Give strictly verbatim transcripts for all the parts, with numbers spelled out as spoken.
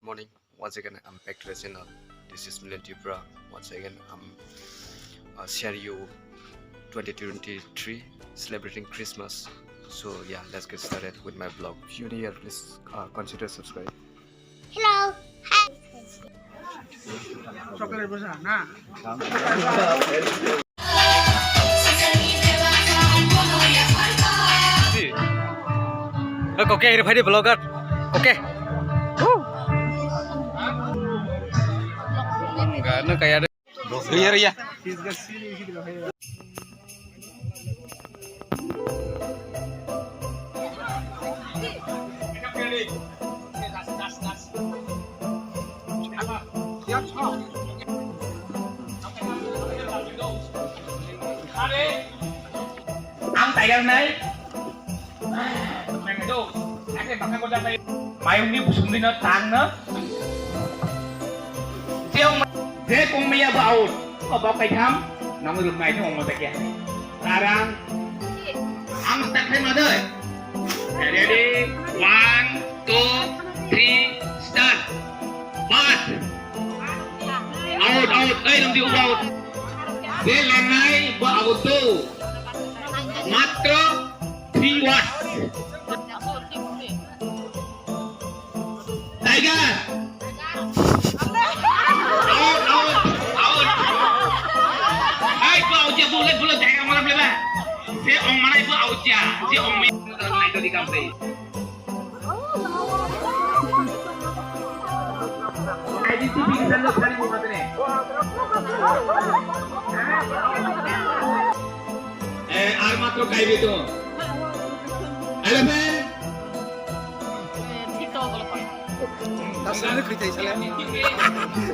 Morning. Once again, I'm back to the channel. This is Milen Tripura. Once again, I'm uh, share you twenty twenty-three celebrating Christmas. So yeah, let's get started with my vlog. If you're new here, please uh, consider subscribe. Hello. Hi. Oke, ini Fadi vlogger. Oke. Enggak, ini kayak ada. Iya, iya. Ang tiger nai. Mayungni busungdino tangno. Je ong-, je kongmaya bo out. O bok kaitham. Nang ruk nai thong mo takya. Tarang. Ang start khai ma doi. Ready? One, two, three, start. Bat. Out, out. Ei, nang di out. Je langnai bo out tu. Matro three words. Tiger. Out, out, out. Ai, bo out ya, bo le, bo le, tiger malam le ba. Je ong mana bo out ya, je ong mai. Ai, di tu bingsan lo sari mo matene. Eh, ar matro kaibe to. Elephant.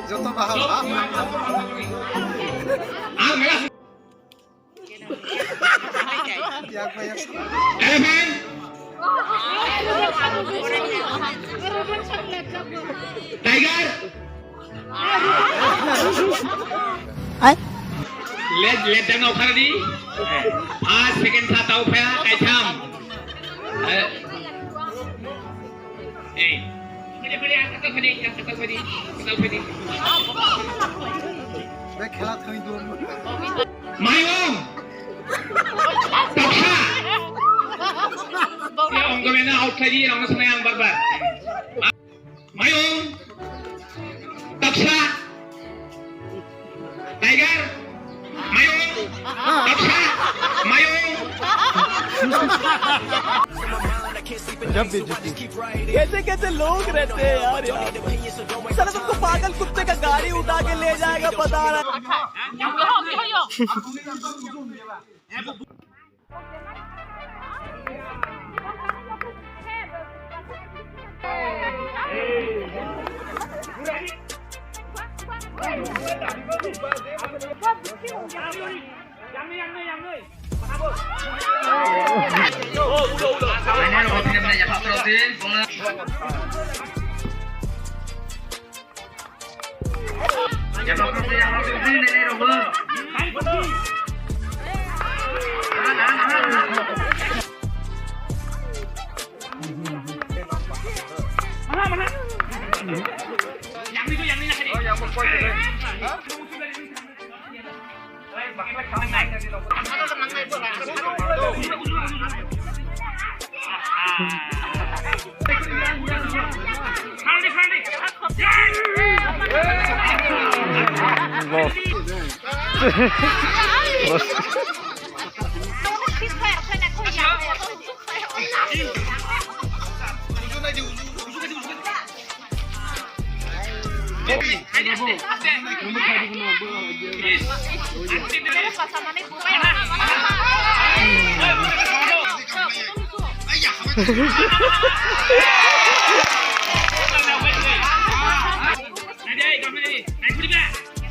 Joto bahal. Ang mela. Yak ba yak. Elephant. Tiger. Ai. Let, let down okharani. First, second, third, tau phaya, kaitham. Eh. Ei. Be khela thangwi dum. Mayung. Toksa. Ya, ongkol ena out khlai di, rongno sanai ang bar bar. Mayung. Toksa. Tiger. Mayung. Toksa. Mayung. Jab bhi jiti. कैसे कैसे लोग रहते हैं यार, यार। साला तुमको पागल कुत्ते का गाड़ी उठा के ले जाएगा, पता नहीं।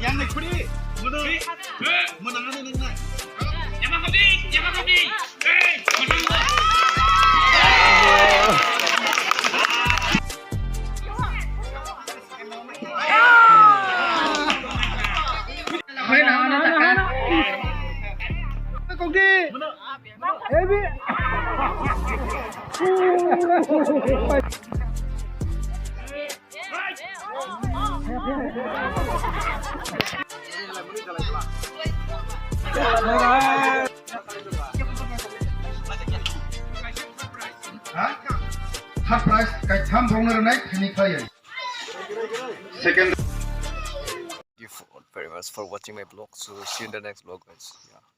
Yang naik kuri. Mana? Mana ada yang naik? Yang apa kau beli? Yang apa kau beli? Eh, mana? Ha? Third prize kaitham borokno rwnai thani khlaiwi. Second. Thank you for, very much for watching my vlog. So see you in the next vlog, guys. Yeah.